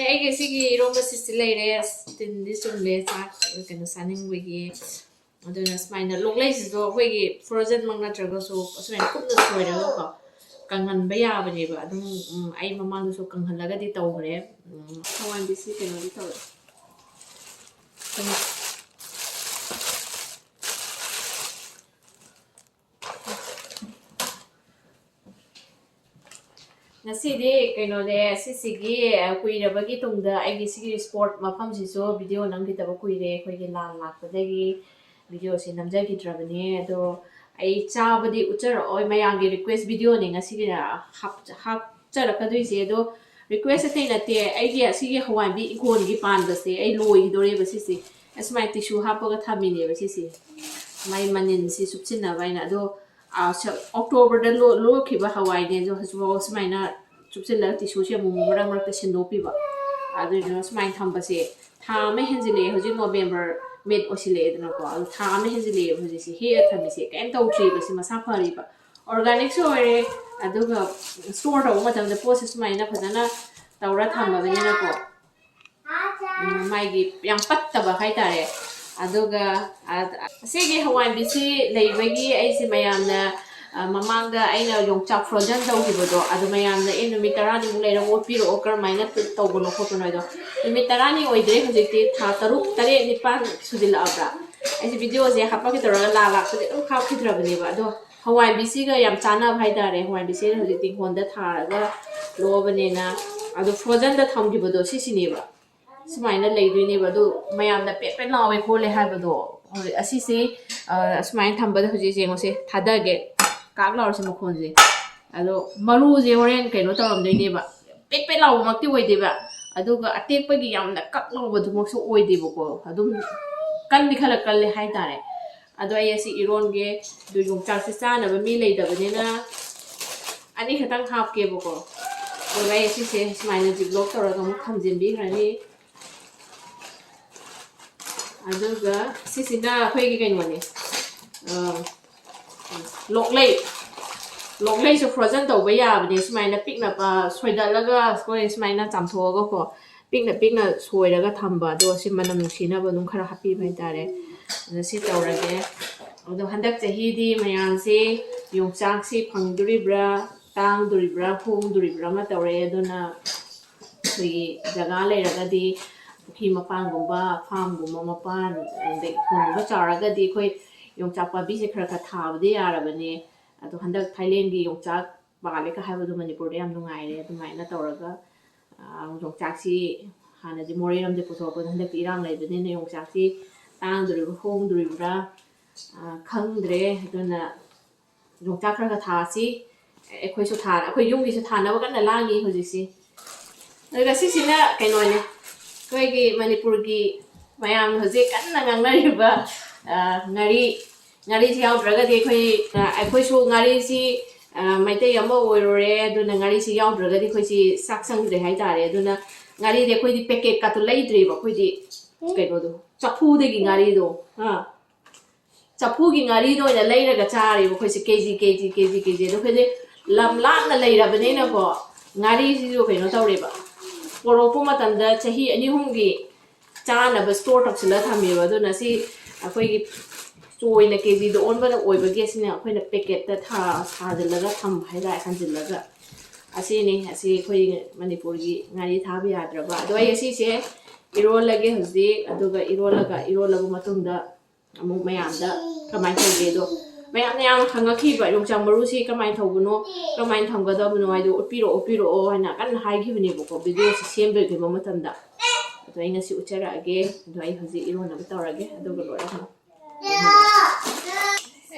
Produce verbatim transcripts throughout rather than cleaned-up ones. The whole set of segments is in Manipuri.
ꯑꯩꯒꯤ ꯁꯤꯒꯤ ꯏꯔꯣꯝꯕ ꯁꯤꯁꯤ ꯂꯩꯔꯦ꯫ ꯑꯁ, ꯇꯤꯟꯗꯤ ꯆꯨꯝꯂꯦ, ꯆꯥꯛ ꯀꯩꯅꯣ ꯆꯥꯅꯤꯡꯕꯒꯤ꯫ ꯑꯗꯨꯅ ꯁꯨꯃꯥꯏꯅ ꯂꯣꯛꯂꯩꯁꯤꯁꯨ ꯑꯩꯈꯣꯏꯒꯤ frozen ꯃꯛ ꯅꯠꯇ꯭ꯔꯒꯁꯨ ꯑꯁꯨꯃꯥꯏꯅ ꯀꯨꯞꯅ ꯁꯣꯏꯔꯒꯀꯣ ꯀꯪꯍꯟꯕ ꯌꯥꯕꯅꯦꯕ꯫ ꯑꯗꯨꯝ, ꯎꯝ, ꯑꯩ ꯃꯃꯥꯡꯗꯁꯨ ꯀꯪꯍꯜꯂꯒꯗꯤ ꯇꯧꯈ꯭ꯔꯦ꯫ ꯎꯝ, ꯍꯋꯥꯏꯗꯤ ꯁꯤ ꯀꯩꯅꯣꯗꯤ ꯇꯧꯔꯦ꯫ ꯉꯁꯤꯗꯤ ꯀꯩꯅꯣꯅꯦ, ꯁꯤꯁꯤꯒꯤ, ꯑ, ꯀꯨꯏꯔꯕꯒꯤ ꯇꯨꯡꯗ ꯑꯩꯒꯤ ꯁꯤꯒꯤ spot ꯃꯐꯝꯁꯤꯁꯨ video ꯅꯝꯈꯤꯗꯕ ꯀꯨꯏꯔꯦ꯫ ꯑꯩꯈꯣꯏꯒꯤ ꯂꯥꯟ ꯂꯥꯛꯄꯗꯒꯤ videoꯁꯤ ꯅꯝꯖꯈꯤꯗ꯭ꯔꯕꯅꯦ꯫ ꯑꯗꯣ ꯑꯩ ꯆꯥꯕꯗꯤ ꯎꯠꯆꯔꯛꯑꯣꯏ, ꯃꯌꯥꯝꯒꯤ request videoꯅꯦ ꯉꯁꯤꯒꯤ ꯍꯥꯞ-, ꯍꯥꯞꯆꯔꯛꯀꯗꯣꯏꯁꯦ꯫ ꯑꯗꯣ request ꯑꯇꯩ ꯅꯠꯇꯦ, ꯑꯩꯒꯤ ꯑꯁꯤꯒꯤ ꯍꯋꯥꯏꯕꯤ ꯏꯪꯈꯣꯜꯒꯤ ꯄꯥꯟꯕꯁꯦ ꯑꯩ ꯂꯣꯏꯈꯤꯗꯣꯔꯦꯕ ꯁꯤꯁꯦ꯫ ꯑꯁꯨꯃꯥꯏꯅ tissue ꯍꯥꯞꯄꯒ ꯊꯝꯃꯤꯅꯦꯕ ꯁꯤꯁꯦ, ꯃꯥꯏ ꯃꯅꯤꯟꯁꯤ ꯆꯨꯞꯁꯤꯟꯅꯕ ꯍꯥꯏꯅ꯫ ꯑꯗꯣ, ꯑ, ꯁ-, Octoberꯗ ꯂꯣ-, ꯂꯣꯛꯈꯤꯕ ꯍꯋꯥꯏꯅꯦ꯫ ꯑꯗꯣ ꯍꯧꯖꯤꯛꯐꯥꯎ ꯁꯨꯃꯥꯏꯅ ꯆꯨꯞꯁꯤꯜꯂꯒ tissueꯁꯦ ꯑꯃꯨꯛ ꯃꯔꯛ ꯃꯔꯛꯇ ꯁꯤꯟꯗꯣꯛꯄꯤꯕ꯫ ꯑꯗꯨꯗꯨꯅ ꯁꯨꯃꯥꯏꯅ ꯊꯝꯕꯁꯦ ꯊꯥ ꯑꯃ ꯍꯦꯟꯖꯤꯜꯂꯛꯑꯦ꯫ ꯍꯧꯖꯤꯛ November, mid ꯑꯣꯏꯁꯤꯜꯂꯛꯑꯦꯗꯅꯀꯣ꯫ ꯑꯗꯣ ꯊꯥ ꯑꯃ ꯍꯦꯟꯖꯤꯜꯂꯛꯑꯦꯕ ꯍꯧꯖꯤꯛꯁꯦ ꯍꯦꯛꯑ ꯊꯝꯃꯤꯁꯦ꯫ ꯀꯩꯝ ꯇꯧꯗ꯭ꯔꯤꯕ, ꯁꯤ ꯃꯁꯥ ꯐꯔꯤꯕ꯫ Organicꯁꯨ ꯑꯣꯏꯔꯦ, ꯑꯗꯨꯒ store ꯇꯧꯕ ꯃꯇꯝꯗ ꯄꯣꯠꯁꯦ ꯁꯨꯃꯥꯏꯅ ꯐꯖꯅ ꯇꯧꯔ ꯊꯝꯃꯕꯅꯤꯅꯀꯣ, ꯎꯝ, ꯃꯥꯒꯤ ꯌꯥꯝ ꯄꯠꯇꯕ ꯍꯥꯏꯇꯥꯔꯦ꯫ ꯑꯗꯨꯒ, ꯑ, ꯑꯁꯤꯒꯤ ꯍꯋꯥꯏꯕꯤꯁꯤ ꯂꯩꯕꯒꯤ ꯑꯩꯁꯦ ꯃꯌꯥꯝꯅ, ꯑ, ꯃꯃꯥꯡꯗ ꯑꯩꯅ ꯌꯣꯡꯆꯥꯛ frozen ꯇꯧꯈꯤꯕꯗꯣ, ꯑꯗꯨ ꯃꯌꯥꯝꯅ, "ꯑꯦ, ꯅꯨꯃꯤꯠ ꯇꯔꯥꯅꯤꯃꯨꯛ ꯂꯩꯔꯒ ꯑꯣꯠꯄꯤꯔꯛꯑꯣ, ꯀꯔꯝꯍꯥꯏꯅ ꯇꯧꯕꯅꯣ ꯈꯣꯠꯄꯅꯣ" ꯍꯥꯏꯗꯣ꯫ ꯅꯨꯃꯤꯠ ꯇꯔꯥꯅꯤ ꯑꯣꯏꯗ꯭ꯔꯦ, ꯍꯧꯖꯤꯛꯇꯤ ꯊꯥ ꯇꯔꯨꯛ, ꯇꯔꯦꯠ, ꯅꯤꯄꯥꯟ ꯁꯨꯖꯤꯜꯂꯛꯑꯕ꯭ꯔꯥ? ꯑꯩꯁꯦ videoꯁꯦ ꯍꯥꯞꯄꯛꯀꯦ ꯇꯧꯔꯒ ꯂꯥ ꯂꯥꯛꯄꯗꯤ ꯑꯗꯨꯝ ꯍꯥꯞꯈꯤꯗ꯭ꯔꯕꯅꯦꯕ꯫ ꯑꯗꯣ ꯍꯋꯥꯏꯕꯤꯁꯤꯒ ꯌꯥꯝ ꯆꯥꯟꯅꯕ ꯍꯥꯏꯇꯥꯔꯦ꯫ ꯍꯋꯥꯏꯕꯤꯁꯦ ꯍꯧꯖꯤꯛꯇꯤ ꯏꯪꯈꯣꯜꯗ ꯊꯥꯔꯒ ꯂꯣꯛꯑꯕꯅꯤꯅ꯫ ꯑꯗꯣ frozenꯗ ꯊꯝꯈꯤꯕꯗꯣ ꯁꯤꯁꯤꯅꯦꯕ꯫ ꯁꯨꯃꯥꯏꯅ ꯂꯩꯗꯣꯏꯅꯦꯕ꯫ ꯑꯗꯨ ꯃꯌꯥꯝꯅ ꯄꯦꯠ ꯄꯦꯠ ꯂꯥꯎꯋꯦ ꯈꯣꯠꯂꯦ ꯍꯥꯏꯕꯗꯣ, ꯍꯧꯖꯤꯛ ꯑꯁꯤꯁꯦ, ꯑ, ꯑꯁꯨꯃꯥꯏꯅ ꯊꯝꯕꯗ ꯍꯧꯖꯤꯛ ꯌꯦꯡꯉꯨꯁꯦ, ꯊꯥꯗꯒꯦ, ꯀꯥꯛ ꯂꯥꯎꯔꯁꯦ ꯃꯈꯣꯟꯁꯦ꯫ ꯑꯗꯣ ꯃꯔꯨꯁꯦ ꯍꯣꯔꯦꯟ ꯀꯩꯅꯣ ꯇꯧꯔꯝꯗꯣꯏꯅꯦꯕ, ꯄꯦꯠ ꯄꯦꯠ ꯂꯥꯎꯕꯃꯛꯇꯤ ꯑꯣꯏꯗꯦꯕ, ꯑꯗꯨꯒ ꯑꯇꯦꯛꯄꯒꯤ ꯌꯥꯝꯅ ꯀꯛ ꯂꯥꯎꯕꯗꯨꯃꯛꯁꯨ ꯑꯣꯏꯗꯦꯕꯀꯣ, ꯑꯗꯨꯝ ꯀꯟꯗꯤ ꯈꯔ ꯀꯜꯂꯦ ꯍꯥꯏꯇꯥꯔꯦ꯫ ꯑꯗꯣ ꯑꯩ ꯑꯁꯤ ꯏꯔꯣꯟꯒꯦ꯫ ꯑꯗꯨ ꯌꯣꯡꯆꯥꯛꯁꯦ ꯆꯥꯅꯕ ꯃꯤ ꯂꯩꯇꯕꯅꯤꯅ ꯑꯅꯤꯈꯛꯇꯪ ꯍꯥꯞꯀꯦꯕꯀꯣ꯫ ꯑꯗꯨꯒ ꯑꯩ ꯁꯤꯁꯦ ꯁꯨꯃꯥꯏꯅ ziplock ꯇꯧꯔꯒ ꯑꯃꯨꯛ ꯊꯝꯖꯤꯟꯕꯤꯈ꯭ꯔꯅꯤ꯫ ꯑꯗꯨꯒ ꯁꯤꯁꯤꯅ ꯑꯩꯈꯣꯏꯒꯤ ꯀꯩꯅꯣꯅꯦ, ꯑ, ꯂꯣꯛꯂꯩ꯫ ꯂꯣꯛꯂꯩꯁꯨ frozen ꯇꯧꯕ ꯌꯥꯕꯅꯦ꯫ ꯁꯨꯃꯥꯏꯅ ꯄꯤꯛꯅ, ꯑ, ꯁꯣꯏꯗꯠꯂꯒ ꯑꯩꯈꯣꯏ ꯁꯨꯃꯥꯏꯅ ꯆꯥꯝꯊꯣꯛꯑꯒꯀꯣ, ꯄꯤꯛꯅ ꯄꯤꯛꯅ ꯁꯣꯏꯔꯒ ꯊꯝꯕ꯫ ꯑꯗꯣ ꯁꯤ ꯃꯅꯝ ꯅꯨꯡꯁꯤꯅꯕ ꯑꯗꯨꯝ ꯈꯔ ꯍꯥꯞꯄꯤꯕ ꯍꯥꯏꯇꯥꯔꯦ꯫ ꯑꯗꯣ ꯁꯤ ꯇꯧꯔꯒꯦ꯫ ꯑꯗꯣ ꯍꯟꯗꯛ ꯆꯍꯤꯗꯤ ꯃꯌꯥꯝꯁꯤ ꯌꯣꯡꯆꯥꯛꯁꯤ ꯐꯪꯗꯣꯔꯤꯕ꯭ꯔꯥ, ꯇꯥꯡꯗꯣꯔꯤꯕ꯭ꯔꯥ, ꯍꯣꯡꯗꯣꯔꯤꯕ꯭ꯔꯥ ꯑꯃ ꯇꯧꯔꯦ꯫ ꯑꯗꯨꯅ ꯑꯩꯈꯣꯏꯒꯤ ꯖꯒꯥ ꯂꯩꯔꯒꯗꯤ, ꯄꯨꯈ꯭ꯔꯤ ꯃꯄꯥꯟꯒꯨꯝꯕ, farmꯒꯨꯝꯕ ꯃꯄꯥꯟ, ꯑꯗꯩ ꯏꯪꯈꯣꯜꯒꯨꯝꯕ ꯆꯥꯎꯔꯒꯗꯤ ꯑꯩꯈꯣꯏ ꯌꯣꯡꯆꯥꯛ ꯄꯥꯝꯕꯤꯁꯦ ꯈꯔ ꯈꯔ ꯊꯥꯕꯗꯤ ꯌꯥꯔꯕꯅꯦ꯫ ꯑꯗꯣ ꯍꯟꯗꯛ ꯊꯥꯏꯂꯦꯟꯒꯤ ꯌꯣꯡꯆꯥꯛ ꯄꯥꯜꯂꯦꯒ ꯍꯥꯏꯕꯗꯣ ꯃꯅꯤꯄꯨꯔꯗ ꯌꯥꯝ ꯅꯨꯡꯉꯥꯏꯔꯦ꯫ ꯑꯗꯨꯃꯥꯏꯅ ꯇꯧꯔꯒ, ꯑ, ꯌꯣꯡꯆꯥꯛꯁꯤ ꯍꯥꯟꯅꯗꯤ ꯃꯣꯔꯦꯔꯣꯝꯗꯒꯤ ꯄꯨꯊꯣꯔꯛꯄꯗꯣ, ꯍꯟꯗꯛꯇꯤ ꯏꯔꯥꯡ ꯂꯩꯕꯅꯤꯅ ꯌꯣꯡꯆꯥꯛꯁꯤ ꯇꯥꯡꯗꯣꯔꯤꯕ꯭ꯔꯥ, ꯍꯣꯡꯗꯣꯔꯤꯕ꯭ꯔꯥ, ꯑ, ꯈꯪꯗ꯭ꯔꯦ꯫ ꯑꯗꯨꯅ ꯌꯣꯡꯆꯥꯛ ꯈꯔ ꯈꯔ ꯊꯥꯁꯤ꯫ ꯑꯩꯈꯣꯏꯁꯨ ꯊꯥ-, ꯑꯩꯈꯣꯏ ꯌꯨꯝꯒꯤꯁꯨ ꯊꯥꯅꯕ ꯀꯟꯅ ꯂꯥꯡꯉꯤ ꯍꯧꯖꯤꯛꯁꯤ꯫ ꯑꯗꯨꯒ ꯁꯤꯁꯤꯅ ꯀꯩꯅꯣꯅꯦ, ꯑꯩꯈꯣꯏꯒꯤ ꯃꯅꯤꯄꯨꯔꯒꯤ ꯃꯌꯥꯝꯅ ꯍꯧꯖꯤꯛ ꯀꯟꯅ ꯉꯥꯡꯅꯔꯤꯕ, ꯑ, ꯉꯥꯔꯤ꯫ ꯉꯥꯔꯤꯁꯤ ꯌꯥꯎꯗ꯭ꯔꯒꯗꯤ ꯑꯩꯈꯣꯏ, ꯑ, ꯑꯩꯈꯣꯏꯁꯨ ꯉꯥꯔꯤꯁꯤ, ꯑ, ꯃꯩꯇꯩ ꯑꯃ ꯑꯣꯏꯔꯨꯔꯦ, ꯑꯗꯨꯅ ꯉꯥꯔꯤꯁꯤ ꯌꯥꯎꯗ꯭ꯔꯒꯗꯤ ꯑꯩꯈꯣꯏꯁꯤ ꯆꯥꯛ ꯆꯪꯗ꯭ꯔꯦ ꯍꯥꯏꯇꯥꯔꯦ꯫ ꯑꯗꯨꯅ ꯉꯥꯔꯤꯗꯤ ꯑꯩꯈꯣꯏꯗꯤ packetꯀꯥꯇꯣ ꯂꯩꯗ꯭ꯔꯦꯕ, ꯑꯩꯈꯣꯏꯗꯤ ꯀꯩꯅꯣꯗꯣ, ꯆꯐꯨꯗꯒꯤ ꯉꯥꯔꯤꯗꯣ, ꯑ, ꯆꯐꯨꯒꯤ ꯉꯥꯔꯤꯗꯣ ꯑꯣꯏꯅ ꯂꯩꯔꯒ ꯆꯥꯔꯦꯕ ꯑꯩꯈꯣꯏꯁꯦ, KG, KG, KG, KG꯫ ꯑꯗꯣ ꯑꯩꯈꯣꯏꯗꯤ ꯂꯝ ꯂꯥꯞꯅ ꯂꯩꯔꯕꯅꯤꯅꯀꯣ, ꯉꯥꯔꯤꯁꯤꯁꯨ ꯀꯩꯅꯣ ꯇꯧꯔꯦꯕ, ꯄꯣꯔꯛꯄ ꯃꯇꯝꯗ ꯆꯍꯤ ꯑꯅꯤ ꯑꯍꯨꯝꯒꯤ ꯆꯥꯅꯕ store ꯇꯧꯁꯤꯜꯂꯒ ꯊꯝꯃꯦꯕ꯫ ꯑꯗꯨꯅ ꯁꯤ ꯑꯩꯈꯣꯏꯒꯤ ꯆꯣꯏꯅ KGꯗ ꯑꯣꯟꯕꯅ ꯑꯣꯏꯕꯒꯤ ꯑꯁꯤꯅ ꯑꯩꯈꯣꯏꯅ packetꯇ ꯊꯥ-, ꯁꯥꯖꯤꯜꯂꯒ ꯊꯝꯕ ꯍꯥꯏꯇꯥꯔꯦ, ꯍꯟꯖꯤꯜꯂꯒ꯫ ꯑꯁꯤꯅꯤ, ꯑꯁꯤ ꯑꯩꯈꯣꯏ ꯃꯅꯤꯄꯨꯔꯒꯤ ꯉꯥꯔꯤ ꯊꯥꯕ ꯌꯥꯗ꯭ꯔꯕ꯫ ꯑꯗꯣ ꯑꯩ ꯑꯁꯤꯁꯦ ꯏꯔꯣꯜꯂꯒꯦ ꯍꯧꯖꯤꯛ, ꯑꯗꯨꯒ ꯏꯔꯣꯜꯂꯒ, ꯏꯔꯣꯜꯂꯕ ꯃꯇꯨꯡꯗ ꯑꯃꯨꯛ ꯃꯌꯥꯝꯗ ꯀꯃꯥꯏꯅ ꯇꯧꯒꯦꯗꯣ, ꯃꯌꯥꯝꯅ ꯌꯥꯝꯅ ꯍꯪꯉꯛꯈꯤꯕ, "ꯌꯣꯡꯆꯥꯛ ꯃꯔꯨꯁꯤ ꯀꯃꯥꯏꯅ ꯇꯧꯕꯅꯣ, ꯀꯃꯥꯏꯅ ꯊꯝꯒꯗꯕꯅꯣ ꯍꯥꯏꯗꯣ ꯎꯠꯄꯤꯔꯛꯑꯣ, ꯎꯠꯄꯤꯔꯛꯑꯣ" ꯍꯥꯏꯅ ꯀꯟꯅ ꯍꯥꯏꯈꯤꯕꯅꯦꯕꯀꯣ, videoꯁꯤ ꯁꯦꯝꯗꯣꯏꯈꯤꯕ ꯃꯇꯝꯗ꯫ ꯑꯗꯣ ꯑꯩ ꯉꯁꯤ ꯎꯠꯆꯔꯛꯑꯒꯦ꯫ ꯑꯗꯣ ꯑꯩ ꯍꯧꯖꯤꯛ ꯏꯔꯣꯟꯅꯕ ꯇꯧꯔꯒꯦ, ꯑꯗꯨꯒ ꯂꯣꯏꯔꯒ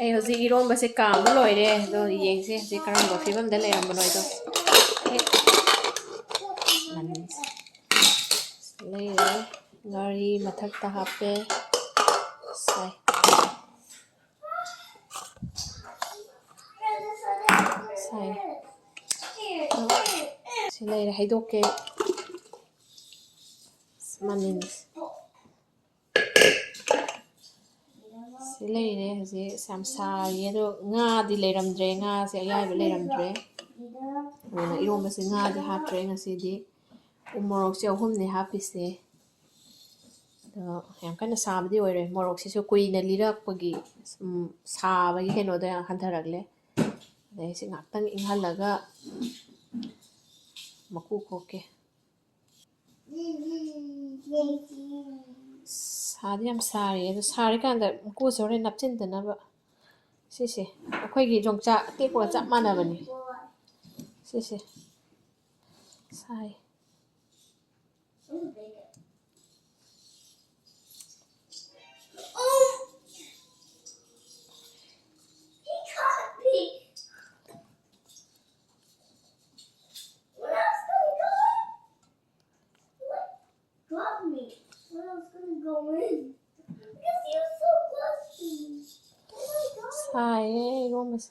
ꯑꯩ ꯍꯧꯖꯤꯛ ꯏꯔꯣꯟꯕꯁꯦ ꯀꯥꯝꯕ ꯂꯣꯏꯔꯦ꯫ ꯑꯗꯣ ꯌꯦꯡꯁꯦ ꯍꯧꯖꯤꯛ ꯀꯔꯝꯕ ꯐꯤꯕꯝꯗ ꯂꯩꯔꯝꯕꯅꯣ ꯍꯥꯏꯗꯣ꯫ ꯍꯦꯛ ꯂꯩꯔꯦ꯫ ꯉꯥꯔꯤ ꯃꯊꯛꯇ ꯍꯥꯞꯄꯦ꯫ ꯁꯥꯏ꯫ ꯁꯥꯏ꯫ ꯁꯤ ꯂꯩꯔꯦ, ꯍꯩꯗꯣꯛꯀꯦ꯫ ꯃꯅꯤꯟꯁꯦ꯫ ꯁꯤ ꯂꯩꯔꯦ ꯍꯧꯖꯤꯛ꯫ ꯑꯁ, ꯌꯥꯝ ꯁꯥꯔꯤ꯫ ꯑꯗꯣ ꯉꯥꯗꯤ ꯂꯩꯔꯝꯗ꯭ꯔꯦ, ꯉꯥꯁꯦ ꯑꯌꯥꯏꯕ ꯂꯩꯔꯝꯗ꯭ꯔꯦ꯫ ꯑꯗꯨꯅ ꯏꯔꯣꯝꯕꯁꯦ ꯉꯥꯗꯤ ꯍꯥꯞꯇ꯭ꯔꯦ ꯉꯁꯤꯗꯤ꯫ ꯎ ꯃꯣꯔꯣꯛꯁꯦ ꯑꯍꯨꯝꯅꯦ ꯍꯥꯞꯄꯤꯁꯦ꯫ ꯑꯗꯣ ꯌꯥꯝ ꯀꯟꯅ ꯁꯥꯕꯗꯤ ꯑꯣꯏꯔꯣꯏ꯫ ꯃꯣꯔꯣꯛꯁꯤꯁꯨ ꯀꯨꯏꯅ ꯂꯤꯔꯛꯄꯒꯤ, ꯎꯝ, ꯁꯥꯕꯒꯤ ꯀꯩꯅꯣꯗꯣ ꯌꯥꯝ ꯍꯟꯊꯔꯛꯂꯦ꯫ ꯑꯗꯩ ꯁꯤ ꯉꯥꯛꯇꯪ ꯏꯪꯍꯜꯂꯒ ꯃꯀꯨ ꯈꯣꯛꯀꯦ꯫ ꯁꯥꯗꯤ ꯌꯥꯝ ꯁꯥꯔꯤ꯫ ꯑꯗꯣ ꯁꯥꯔꯤꯀꯥꯟꯗ ꯃꯀꯨꯁꯦ ꯍꯣꯔꯦꯟ ꯅꯞꯆꯤꯟꯗꯅꯕ꯫ ꯁꯤꯁꯦ ꯑꯩꯈꯣꯏꯒꯤ ꯌꯣꯡꯆꯥꯛ ꯑꯇꯦꯛꯄꯒ ꯆꯞ ꯃꯥꯟꯅꯕꯅꯤ꯫ ꯁꯤꯁꯦ ꯁꯥꯏ꯫ Drop me. When I was gonna go in. Because you're so close to me. Oh my God. ꯁꯥꯏꯌꯦ ꯏꯔꯣꯝꯕꯁꯦ꯫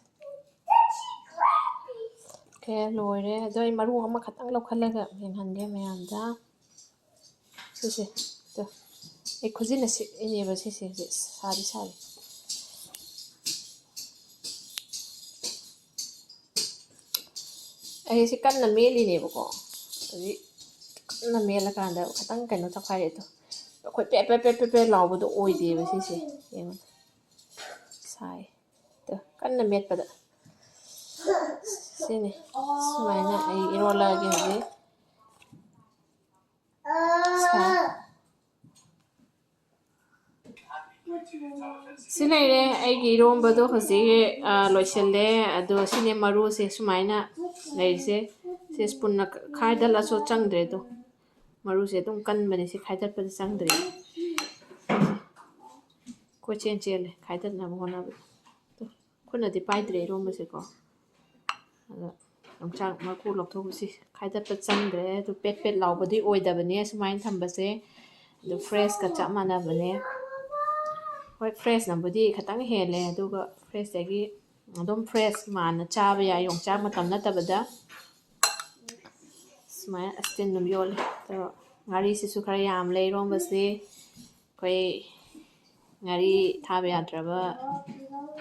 Then she grabbed me. Okay, ꯂꯣꯏꯔꯦ꯫ ꯑꯗꯣ ꯑꯩ ꯃꯔꯨ ꯑꯃꯈꯛꯇꯪ ꯂꯧꯈꯠꯂꯒ ꯌꯦꯡꯍꯟꯒꯦ ꯃꯌꯥꯝꯗ꯫ ꯁꯤꯁꯦ꯫ ꯑꯗꯣ ꯑꯩ ꯈꯨꯖꯤꯟꯅ ꯁꯤꯛꯏꯅꯦꯕ ꯁꯤꯁꯦ ꯍꯧꯖꯤꯛ꯫ ꯁꯥꯗꯤ ꯁꯥꯔꯤ꯫ ꯑꯩꯁꯦ ꯀꯟꯅ ꯃꯦꯠꯂꯤꯅꯦꯕꯀꯣ꯫ ꯍꯧꯖꯤꯛ ꯀꯟꯅ ꯃꯦꯠꯂꯀꯥꯟꯗ ꯈꯤꯇꯪ ꯀꯩꯅꯣ ꯇꯧꯈꯥꯏꯔꯦ ꯑꯗꯣ꯫ ꯑꯩꯈꯣꯏ ꯄꯦꯠ ꯄꯦꯠ ꯄꯦꯠ ꯄꯦꯠ ꯄꯦꯠ ꯂꯥꯎꯕꯗꯣ ꯑꯣꯏꯗꯦꯕ ꯁꯤꯁꯦ꯫ ꯌꯦꯡꯉꯣ꯫ ꯁꯥꯏ꯫ ꯑꯗꯣ ꯀꯟꯅ ꯃꯦꯠꯄꯗ꯫ ꯁꯤꯅꯤ꯫ ꯁꯨꯃꯥꯏꯅ ꯑꯩ ꯏꯔꯣꯜꯂꯛꯑꯒꯦ ꯍꯧꯖꯤꯛ꯫ ꯁꯥꯏ꯫ ꯁꯤ ꯂꯩꯔꯦ ꯑꯩꯒꯤ ꯏꯔꯣꯝꯕꯗꯣ ꯍꯧꯖꯤꯛ, ꯑ, ꯂꯣꯏꯁꯤꯜꯂꯦ꯫ ꯑꯗꯣ ꯁꯤꯅꯦ ꯃꯔꯨꯁꯦ ꯁꯨꯃꯥꯏꯅ ꯂꯩꯔꯤꯁꯦ꯫ ꯁꯤ ꯁ꯭ꯄꯨꯟꯅ ꯈꯥꯏꯗꯠꯂꯁꯨ ꯆꯪꯗ꯭ꯔꯦ ꯑꯗꯣ꯫ ꯃꯔꯨꯁꯦ ꯑꯗꯨꯝ ꯀꯟꯕꯅꯦ ꯁꯤ ꯈꯥꯏꯗꯠꯄꯗ ꯆꯪꯗ꯭ꯔꯦ꯫ ꯀꯣꯏꯆꯦꯟ ꯆꯦꯜꯂꯦ ꯈꯥꯏꯗꯠꯅꯕ ꯍꯣꯠꯅꯕꯗ꯫ ꯈꯨꯠꯅꯗꯤ ꯄꯥꯏꯗ꯭ꯔꯦ ꯏꯔꯣꯝꯕꯁꯦꯀꯣ꯫ ꯑꯗꯣ ꯌꯣꯡꯆꯥꯛ ꯃꯀꯨ ꯂꯧꯊꯣꯛꯄꯁꯤ ꯈꯥꯏꯗꯠꯄ ꯆꯪꯗ꯭ꯔꯦ꯫ ꯑꯗꯨ ꯄꯦꯠ ꯄꯦꯠ ꯂꯥꯎꯕꯗꯤ ꯑꯣꯏꯗꯕꯅꯦ ꯁꯨꯃꯥꯏꯅ ꯊꯝꯕꯁꯦ꯫ ꯑꯗꯨ ꯐ꯭ꯔꯦꯁꯀ ꯆꯞ ꯃꯥꯟꯅꯕꯅꯦ꯫ ꯍꯣꯏ, ꯐ꯭ꯔꯦꯁꯅꯕꯨꯗꯤ ꯈꯤꯇꯪ ꯍꯦꯜꯂꯦ, ꯑꯗꯨꯒ ꯐ꯭ꯔꯦꯁꯇꯒꯤ ꯑꯗꯨꯝ ꯐ꯭ꯔꯦꯁ ꯃꯥꯟꯅ ꯆꯥꯕ ꯌꯥꯏ, ꯌꯣꯡꯆꯥꯛ ꯃꯇꯝ ꯅꯠꯇꯕꯗ꯫ ꯁꯨꯃꯥꯏꯅ ꯑꯁꯤꯟ ꯑꯗꯨꯝ ꯌꯣꯜꯂꯦ꯫ ꯑꯗꯣ ꯉꯥꯔꯤꯁꯤꯁꯨ ꯈꯔ ꯌꯥꯝ ꯂꯩ ꯏꯔꯣꯝꯕꯁꯦ꯫ ꯑꯩꯈꯣꯏ ꯉꯥꯔꯤ ꯊꯥꯕ ꯌꯥꯗ꯭ꯔꯕ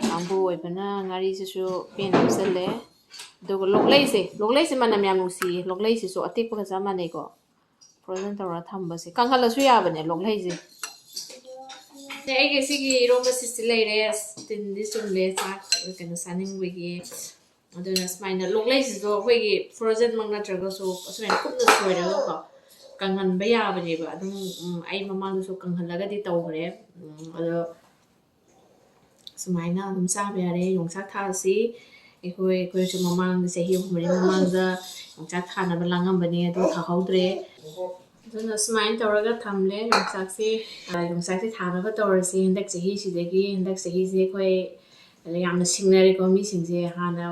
ꯀꯥꯡꯕꯨ ꯑꯣꯏꯕꯅ ꯉꯥꯔꯤꯁꯤꯁꯨ ꯄꯦꯟꯅ ꯍꯥꯞꯆꯜꯂꯦ꯫ ꯑꯗꯨꯒ ꯂꯣꯛꯂꯩꯁꯦ, ꯂꯣꯛꯂꯩꯁꯦ ꯃꯅꯝ ꯌꯥꯝ ꯅꯨꯡꯁꯤꯌꯦ꯫ ꯂꯣꯛꯂꯩꯁꯤꯁꯨ ꯑꯇꯦꯛꯄꯒ ꯆꯞ ꯃꯥꯟꯅꯩꯀꯣ꯫ Frozen ꯇꯧꯔ ꯊꯝꯕꯁꯦ ꯀꯪꯍꯜꯂꯁꯨ ꯌꯥꯕꯅꯦ ꯂꯣꯛꯂꯩꯁꯦ꯫ ꯑꯩꯒꯤ ꯁꯤꯒꯤ ꯏꯔꯣꯝꯕ ꯁꯤꯁꯤ ꯂꯩꯔꯦ꯫ ꯑꯁ, ꯇꯤꯟꯗꯤ ꯆꯨꯝꯂꯦ ꯆꯥꯛ ꯀꯩꯅꯣ ꯆꯥꯅꯤꯡꯕꯒꯤ꯫ ꯑꯗꯨꯅ ꯁꯨꯃꯥꯏꯅ ꯂꯣꯛꯂꯩꯁꯤꯁꯨ ꯑꯩꯈꯣꯏꯒꯤ frozen ꯃꯛ ꯅꯠꯇ꯭ꯔꯒꯁꯨ ꯑꯁꯨꯃꯥꯏꯅ ꯀꯨꯞꯅ ꯁꯣꯏꯔꯒꯀꯣ ꯀꯪꯍꯟꯕ ꯌꯥꯕꯅꯦꯕ꯫ ꯑꯗꯨꯝ, ꯎꯝ, ꯑꯩ ꯃꯃꯥꯡꯗꯁꯨ ꯀꯪꯍꯜꯂꯒꯗꯤ ꯇꯧꯈ꯭ꯔꯦ꯫ ꯎꯝ, ꯑꯗꯣ ꯁꯨꯃꯥꯏꯅ ꯑꯗꯨꯝ ꯆꯥꯕ ꯌꯥꯔꯦ꯫ ꯌꯣꯡꯆꯥꯛ ꯊꯥꯁꯤ ꯑꯩꯈꯣꯏ, ꯑꯩꯈꯣꯏꯁꯨ ꯃꯃꯥꯡꯗ ꯆꯍꯤ ꯑꯍꯨꯝ ꯃꯔꯤ ꯃꯃꯥꯡꯗ ꯌꯣꯡꯆꯥꯛ ꯊꯥꯅꯕ ꯂꯥꯡꯉꯝꯕꯅꯦ, ꯑꯗꯨ ꯊꯥꯍꯧꯗ꯭ꯔꯦ꯫ ꯑꯗꯨꯅ ꯁꯨꯃꯥꯏꯅ ꯇꯧꯔꯒ ꯊꯝꯂꯦ ꯌꯣꯡꯆꯥꯛꯁꯦ꯫ ꯑ, ꯌꯣꯡꯆꯥꯛꯁꯦ ꯊꯥꯅꯕ ꯇꯧꯔꯁꯤ ꯍꯟꯗꯛ ꯆꯍꯤꯁꯤꯗꯒꯤ꯫ ꯍꯟꯗꯛ ꯆꯍꯤꯁꯦ ꯑꯩꯈꯣꯏ ꯌꯥꯝꯅ ꯁꯤꯡꯅꯔꯦꯀꯣ ꯃꯤꯁꯤꯡꯁꯦ꯫ ꯍꯥꯟꯅ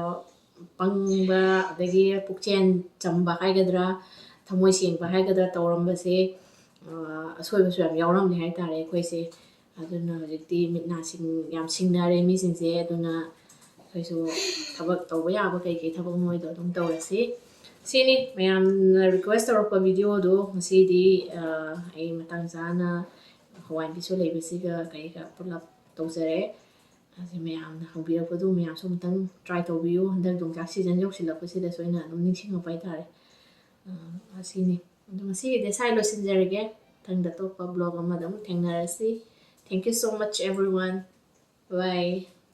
ꯄꯪꯕ, ꯑꯗꯒꯤ ꯄꯨꯛꯆꯦꯜ ꯆꯝꯕ ꯍꯥꯏꯒꯗ꯭ꯔꯥ, ꯊꯃꯣꯏ ꯁꯦꯡꯕ ꯍꯥꯏꯒꯗ꯭ꯔꯥ ꯇꯧꯔꯝꯕꯁꯦ, ꯑ, ꯑꯁꯣꯏꯕꯁꯨ ꯌꯥꯝ ꯌꯥꯎꯔꯝꯃꯦ ꯍꯥꯏꯇꯥꯔꯦ ꯑꯩꯈꯣꯏꯁꯦ꯫ ꯑꯗꯨꯅ ꯍꯧꯖꯤꯛꯇꯤ ꯃꯤꯠ ꯅꯥ ꯁꯤꯡ-, ꯌꯥꯝ ꯁꯤꯡꯅꯔꯦ ꯃꯤꯁꯤꯡꯁꯦ꯫ ꯑꯗꯨꯅ ꯑꯩꯈꯣꯏꯁꯨ ꯊꯕꯛ ꯇꯧꯕ ꯌꯥꯕ ꯀꯩꯀꯩ ꯊꯕꯛ ꯃꯣꯏꯗꯣ ꯑꯗꯨꯝ ꯇꯧꯔꯁꯤ꯫ ꯁꯤꯅꯤ ꯃꯌꯥꯝꯅ request ꯇꯧꯔꯛꯄ videoꯗꯣ ꯉꯁꯤꯗꯤ, ꯑ, ꯑꯩ ꯃꯇꯥꯡ ꯆꯥꯅ ꯍꯋꯥꯏꯕꯤꯁꯨ ꯂꯩꯕꯁꯤꯒ ꯀꯩꯒ ꯄꯨꯂꯞ ꯇꯧꯖꯔꯦ꯫ ꯑꯁꯤ ꯃꯌꯥꯝꯅ ꯍꯪꯕꯤꯔꯛꯄꯗꯨ ꯃꯌꯥꯝꯁꯨ ꯑꯃꯨꯛꯇꯪ try ꯇꯧꯕꯤꯌꯨ꯫ ꯍꯟꯗꯛ ꯌꯣꯡꯆꯥꯛ season ꯌꯧꯁꯤꯜꯂꯛꯄꯁꯤꯗ ꯁꯣꯏꯅ ꯑꯗꯨꯝ ꯅꯤꯡꯁꯤꯡꯉꯛꯄ ꯍꯥꯏꯇꯥꯔꯦ꯫ ꯑ, ꯑꯁꯤꯅꯤ꯫ ꯑꯗꯣ ꯉꯁꯤꯒꯤꯗꯤ ꯁ꯭ꯋꯥꯏ ꯂꯣꯏꯁꯤꯟꯖꯔꯒꯦ꯫ ꯃꯊꯪꯗ ꯑꯇꯣꯞꯄ vlog ꯑꯃꯗ ꯑꯃꯨꯛ ꯊꯦꯡꯅꯔꯁꯤ꯫ Thank you so much everyone. Bye.